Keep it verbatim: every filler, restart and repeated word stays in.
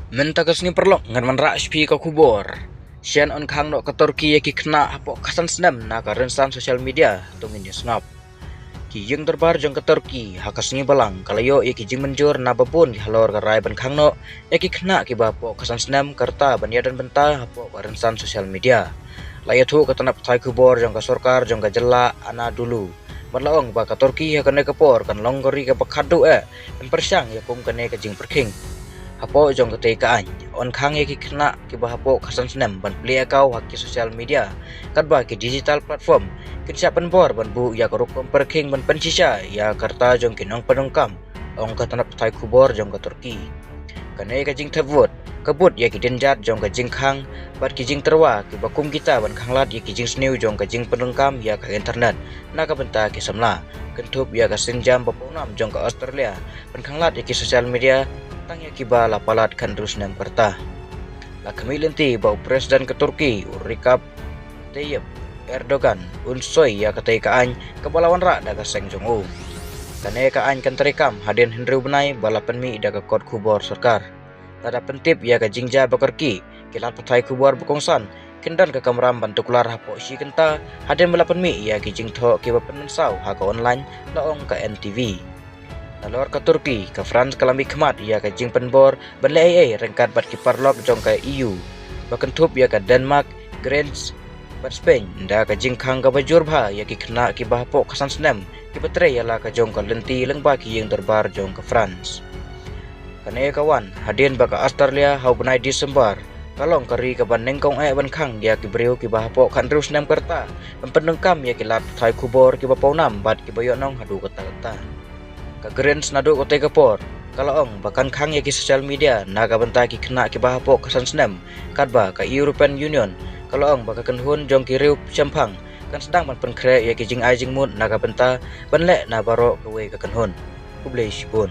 Mynta ka sngi paralok ngan wanrah sha phi ka khubor. Shen ong khang noh ka Turkey ïa ki khynnah hapoh ka san snem na ka rynsan social media, to ngin ïa sngap. Ki ïing dorbar jong ka Turkey ha ka sngi balang ka la ïoh ïa ki jingmynjur na babun ki halor ka rai ban khang noh ïa ki khynnah kiba hapoh ka san snem ka rta ban ïadon bynta hapoh ka rynsan social media. La ïathuh ka tnat pathai khubor jong ka sorkar jong ka jylla Anadolu bad la ong ba ka Turkey ha kane ka por kan long ka ri kaba khatduh eh ban pyrshang ïa kum kane ka jingpyrkhing. Hapoh jong katei ka aiñ, ong khang ïa ki khynnah kiba hapoh ka san snem ban plie account ha ki social media katba ki digital platform kin shah pynbor ban buh ïa ka rukom pyrkhing ban pynshisha ïa ka rta jong ki nongpyndonkam, ong ka tnat pathai khubor jong ka Turkey. Kane ka jingthep vote ka bud ïa ki dienjat jong ka jingkhang bad ki jingtyrwa kiba kum kita ban khanglad ïa ki jingsniew jong ka jingpyndonkam ïa ka internet na ka bynta ki samla, kynthup ïa ka sienjam ba pawnam jong ka Australia ban khanglad ïa ki social media tang ïa kiba la palat khathynriew snem ka rta. La khmih lynti ba u President ka Turkey, u Recep Tayyip Erdogan, un soi ïa katei ka aiñ kaba la wanrah da ka seng jong u. Kane ka aiñ kan treikam hadien hynriew bnai ba la pynmih da ka kot khubor sorkar. Lada pyntip ïa ka jingjia ba kyrkieh, ki lad pathai khubor ba kongsan kin don ka kamram ban tuklar hapoh shi kynta hadien ba la pynmih ïa ki jingthoh kiba pynmynsaw ha ka online, la ong ka N T V. Nalor ka Turkey, ka France ka la mihkhmat ïa ka jingpynbor ban leh ei ei ryngkat bad ki paralok jong ka E U, ba kynthup ïa ka Denmark, Greece bad Spain, da ka jingkhang kaba jur bha ïa ki khynnah kiba hapoh ka san snem kiba trei ïa la ka jong ka lynti lyngba ki ïing dorbar jong ka France. Kane ka wan hadien ba ka Australia ha u bnai December ka long ka ri kaba nyngkong eh ban khang ïa ki briew kiba hapoh khathynriew snem ka rta ban pyndonkam ïa ki lad pathai khubor kiba pawnam bad kiba ïohnong haduh katta katta. Ka Greece naduh katei ka por ka la ong ba kan khang ïa ki social media na ka bynta ki khynnah kiba hapoh ka san snem, katba ka European Union ka la ong ba ka kynhun jong ki riew shemphang kan sdang ban pynkhreh ïa ki jingai jingmut na ka bynta ban leh na baroh kawei ka kynhun. Khublei shibun.